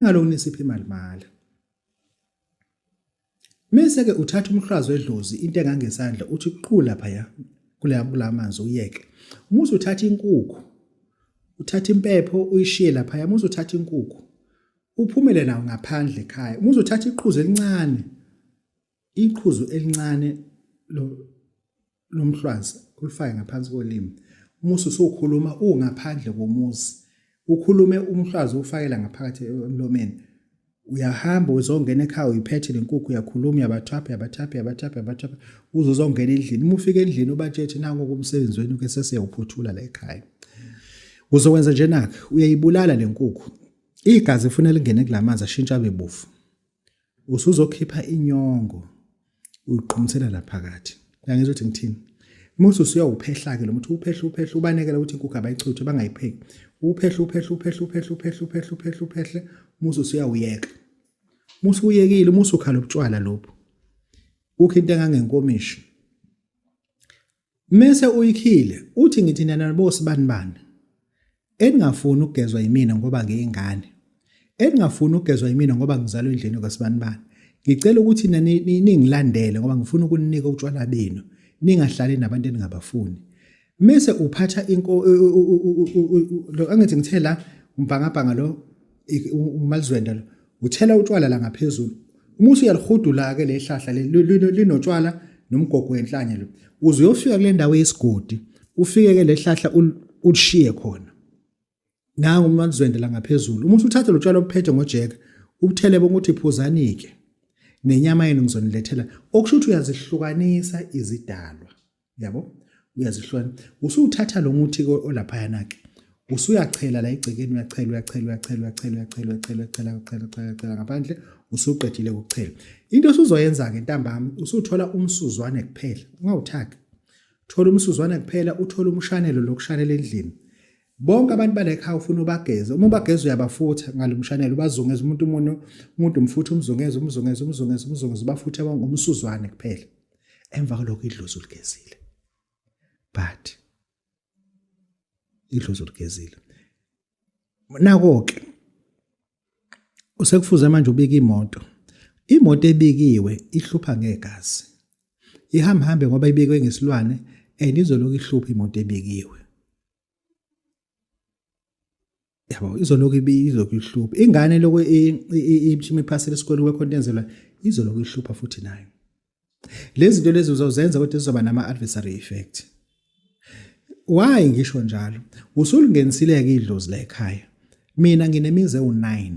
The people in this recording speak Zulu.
Ngalokhu nisipha imali mahhala. Mese ke uthatha umhlwazi wedlozi into engangesandla uthi qhu lapha ya kula kulamanzi uyeke. Uma usuthatha inkukhu uthatha impepho uyishiye lapha ya uma usuthatha inkukhu uphumele nawo ngaphandle ekhaya. Uma uzothatha iqhuzu elincane iqhuzu elincane lo lomhlwazi ulifake ngaphansi kolimi uma usukhuluma ungaphandle komuzi ukhulume umhlwazi ufakela ngaphakathi emlomeni uyahamba uzongena ekhaya uyiphethe lenkukhu uyakhuluma uyabathapha uyabathapha uyabathapha uyabathapha uze uzongena endlini uma ufika endlini ubatshethe nangu kumsebenzi wenu ke sesiyawuphuthula la ekhaya uzokwenza nje nakhe uyayibulala lenkukhu igazi ifuna lingene kulamanzi ashintsha abe bovu usuzokhipha inyongo uyiqhumisela la phakathi uyangizwa ukuthi ngithini musu usuyawuphehla ke lo muthi uphehla uphehla ubanekela ukuthi inkukhu abayichuthe bangayipheki uphehla uphehla uphehla uphehla uphehla uphehla uphehla uphehla musu usuyawuyeka musu uyekile musu ukhala ubutshwala lobu ukho into engangenkomishi Mese uyikhile uthi ngithi nina bosibani bani eningafuni ukugezwa yimina ngoba ngiyingane eningafuni ukugezwa yimina ngoba ngizalwa endlini kasibani bani ngicela ukuthi ningilandele ngoba ngifuna ukuninika utshwala benu ningahlali nabantu eningabafuni mese uphatha inko lo angithi ngithe la umbhangabhanga lo umalizwenda lo uthela utshwala la ngaphezulu uma usuyalihudula ke lehlahla linotshwala nomgogo wenhlanya lo uze uyofika kule ndawo yesigodi ufike ke lehlahla ulishiye khona nangu umalizwenda la ngaphezulu uma usuthatha lo tshwala obuphethe ngojeka ubuthele bonke uthi phuzani-ke nenyama yenu ngizonilethela okusho ukuthi uyazihlukanisa izidalwa yabo uyazihlona usuthatha lo muthi olaphayana ke usuyachela la egcekeni uyachela uyachela uyachela uyachela uyachela uyachela uyachela uyachela uyachela uyachela ngaphandle usuqedile ukuchela into osuzoyenza ke ntambama usuthola umsuzwane kuphela ungawuthaki thola umsuzwane kuphela uthole umshanelo lokushanela endlini bonke abantu bala ekhaya ufuna ubageze uma ubageza uyabafutha ngalomshanelo ubazungeza umuntu umuntu umuntu umfutha umzungeze umzungeze umzungeze umzungeze ubafuthe ngomsuzwane kuphela emva kwalokho idlozi uligezile but idlozi uligezile nako ke usekufuze manje ubike imoto imoto ebikiwe ihlupha ngegazi ihamba hambe ngoba ibikwe ngesilwane and izoloku ihlupha imoto ebikiwe yabo izoloku izoloku ihlupha ingane lokho iphuma iphasile esikoleni kwekhonto yenzelwa izoloku ihlupha futhi nayo lezi zinto lezi uzozenza kodwa zizoba nama adversary effect why ngisho njalo usulingenisile-ke idlozi la ekhaya mina nginemizi ewu-9.